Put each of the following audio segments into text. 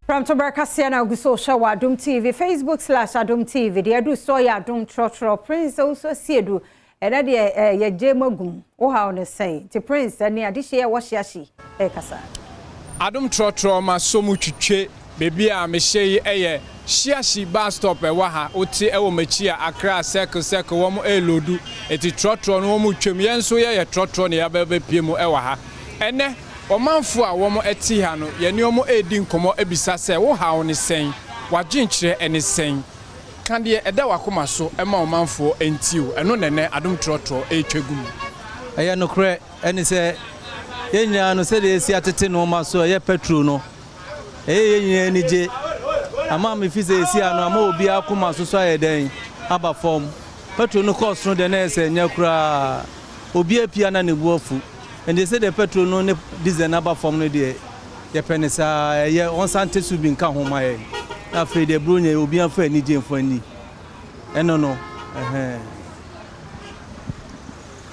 Prɛmtoberɛ kaseɛ na agu so hwɛ wɔ Adom TV, Facebook/AdomTV. Deɛ adu so yɛ Adom Trɔtrɔ. Prince Owusu Asiedu, ɛnɛ deɛ yɛgye mu agum. Wo haw ne sɛn? Nti Prince ɛne adehyeɛ a ɛwɔ hyeahye ɛrekasa. Adom Trɔtrɔ ma so mu twitwe. Baabi a mehyɛ yi yɛ Shiashi bus stop, ɛwɔ ha. Wote ɛwɔ m'akyi a, Accra circle circle wɔn ɛreload, eti trɔtrɔ no wɔn retwam. Yɛn nso yɛyɛ trɔtrɔ na yɛaba bɛpie mu ɛwɔ ha. Ɛnɛ ɔmanfo a wɔn ɛte ha no, yɛne wɔn ɛredi nkɔmɔ ebisa sɛ, wo haw ne sɛn, wadwenkyerɛ ɛne sɛn, ka deɛ ɛda wakoma so ɛma ɔmanfoɔ ɛnti o. Ɛno nɛnɛ Adom Trɔtrɔ ɛretwa gu mu. Ɛyɛ nokorɛ, ɛne sɛ yɛn nyinaa no, sɛdeɛ ɛsi atete nneɛma so, ɛyɛ petrol no, ɛyɛ yɛn nyinaa ani gye ama mefi sɛ ɛsi ano ama obiara koma so so ayɛ dɛn aba fam. Petrol no kɔɔ soro deɛ, na ɛyɛ sɛ ɛnyɛ koraa, obi apia na ne bu afu. Nti sɛdeɛ petrol no ne diesel no aba fam no deɛ, yɛpɛ ne saa. Ɛyɛ ɔnsan te so bi nka ho ma yɛn, na afei deɛ buro nyɛ obi afa anigye mfa ani ɛno no ɛhɛn.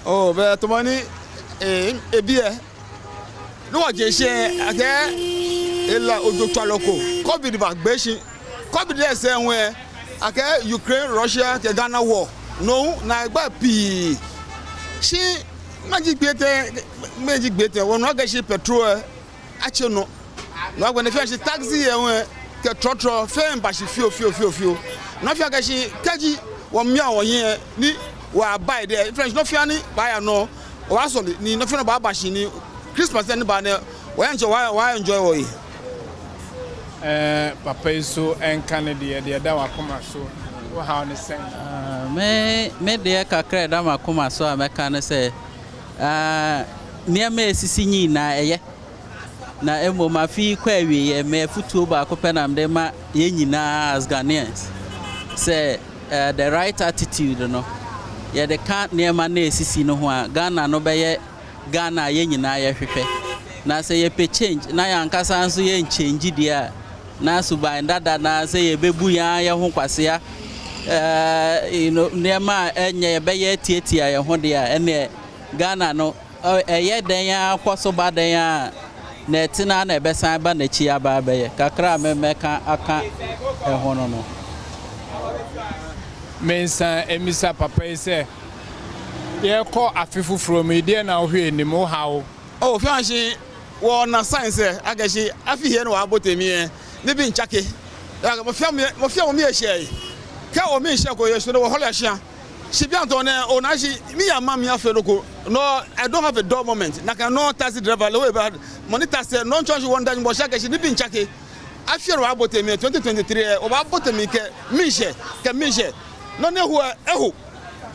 Oh, bɛ tɔmɔni ebi yɛ ne wɔ dze hyɛ akɛ ela odzo tɔ alɔko COVID ba gbɛ si COVID yɛ sɛ ŋue akɛ Ukraine Russia kɛ Ghana war no na egba pii si mɛdzi gbe tɛ mɛdzi gbe tɛ wɔn agɛ si petrol atse no na wagbe ne fia si taxi yɛ ŋue kɛ trɔtrɔ fɛn ba si fio fio fio fio na fia kɛ si kɛdzi wɔ mia wɔ yɛ ni wɔ aba yi dɛ fɛn si nɔfia ni ba ya nɔ wɔ asɔli ni nɔfia no ba aba si ni Christmas ni ba ne wɔyɛ nkyɛn wɔyɛ enjoy wɔ yi. Papa yi so ɛnka ne deɛ deɛ ɛda wakoma so, wo haw ne sɛn? Me deɛ kakra ɛda m'akoma so a mɛka ne sɛ nneɛma a esisi nyinaa ɛyɛ, na mmom afe yi kɔ awieɛ, mɛ afutuo baako pɛ na mede ma yɛn nyinaa as Ghanaians sɛ the right attitude no yɛde ka nneɛma na esisi no ho a, Ghana no bɛyɛ Ghana a yɛn nyinaa yɛhwehwɛ. Na sɛ yɛpɛ change na yɛn ankasa nso yɛn change deɛ a, na suban dada na sɛ yɛbɛbu yɛn yɛn ho kwasea nneɛma a ɛnyɛ yɛbɛyɛ tietia yɛn ho deɛ a, ɛneɛ Ghana no ɛyɛ dɛn a kɔ so ba dɛn a na ɛtena na ɛbɛsan ba n'akyi aba abɛyɛ kakra a mɛmɛka aka ɛho no. Mensan emisa papa yi sɛ yɛkɔ afe foforɔ mu yi deɛ, na wohwɛ anim, wo haw? Oh, fi ahye wɔ na sign sɛ agɛhye afi hie no wɔ abɔ temi ne bi nkyake mo fia mo mi ehyɛ yi kɛ o mi nhyɛ ko yɛ so no wɔ hɔlɛ ahyia si bi antɔ ne o na si mi yɛ ama mi afe no ko no. I don't have a dull moment na kan no taxi driver le wo eba money taxi no nkyɛn si wɔn da bɔ hyɛ agɛhye ne bi nkyake afi no wɔ abɔ temi 2023 ɛ wɔ abɔ temi kɛ mi nhyɛ kɛ mi nhyɛ no ne ho ɛho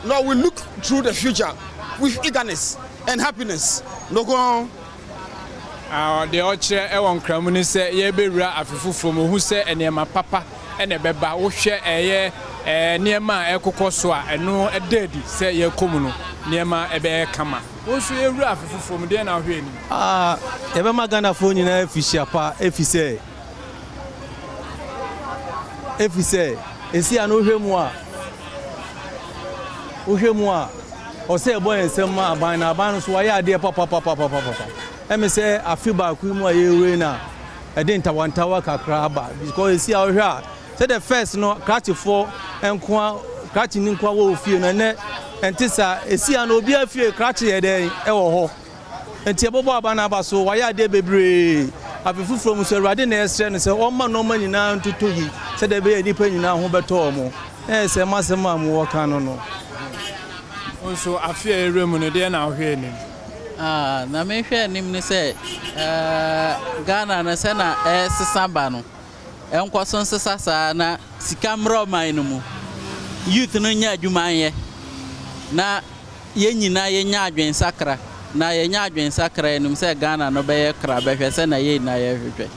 no. We look through the future with eagerness and happiness no go. Deɛ ɔkyerɛ ɛwɔ nkramu ne sɛ yɛbɛwura afe foforɔ mu, ohu sɛ nneɛma papa ɛna ɛbɛba. Wohwɛ ɛyɛ nneɛma a ɛkokɔ so a, ɛno ɛda adi sɛ yɛkɔ mu no, nneɛma ɛbɛyɛ kama. Wo nso, yɛwura afe foforɔ mu deɛ, na wohwɛ anim? Ah, yɛbɛma Ghanafoɔ nyinaa afihyia pa, efi sɛ esi a no wohwɛ mu a ɔsɛ ɛbɔ yɛn nsɛm ma aban, na aban no so wayɛ adeɛ papapapapapa. Ɛmi sɛ afe baako yi mu a yɛwura na ɛde ntawantawa kakra aba, because esi a wohwɛ a, sɛdeɛ first no krakyefoɔ nkoa, krakye ni nkoa wɔ ofie no, ɛnɛ ɛnte saa. Esi a no obiara fie krakye yɛ dɛn ɛwɔ hɔ. Nti ɛbɛbɔ aba no aba so, wayɛ adeɛ bebree. Afe foforɔ mu so, Awurade na ɛsrɛ no sɛ ɔmma nneɛma nyinaa ntoto yi sɛdeɛ ɛbɛyɛ nnipa nyinaa ho bɛtɔ ɔmo. Ɛyɛ sɛ masɛm a mowɔ ka no. Wo nso, afe a yɛwura mu no deɛ, na wohwɛ anim? Ah, na mehwɛ anim ne sɛ Ghana no sɛ na ɛsesa ba no, ɛnkɔ so nsesa saa, na sika mmerɛ ɔman no mu, youth no nyɛ adwuma nyɛ, na yɛn nyinaa yɛnya adwensakra, na yɛnya adwensakra anim sɛ Ghana no bɛyɛ kra bɛhwɛ sɛ na yɛn nyinaa yɛhwehwɛ.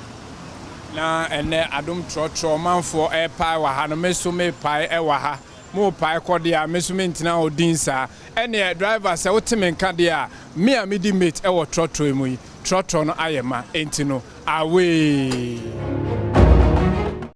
Na ɛnɛ Adom Trɔtrɔ ɔmanfoɔ ɛrepae wɔ ha no, me so mepae ɛwɔ ha. Mopae kɔ deɛ a, me so mentena hɔ din saa. Ɛneɛ driver, sɛ wote me nka deɛ a, me a medi mate ɛwɔ trɔtrɔ yi mu yi, trɔtrɔ no ayɛ ma, enti no awee.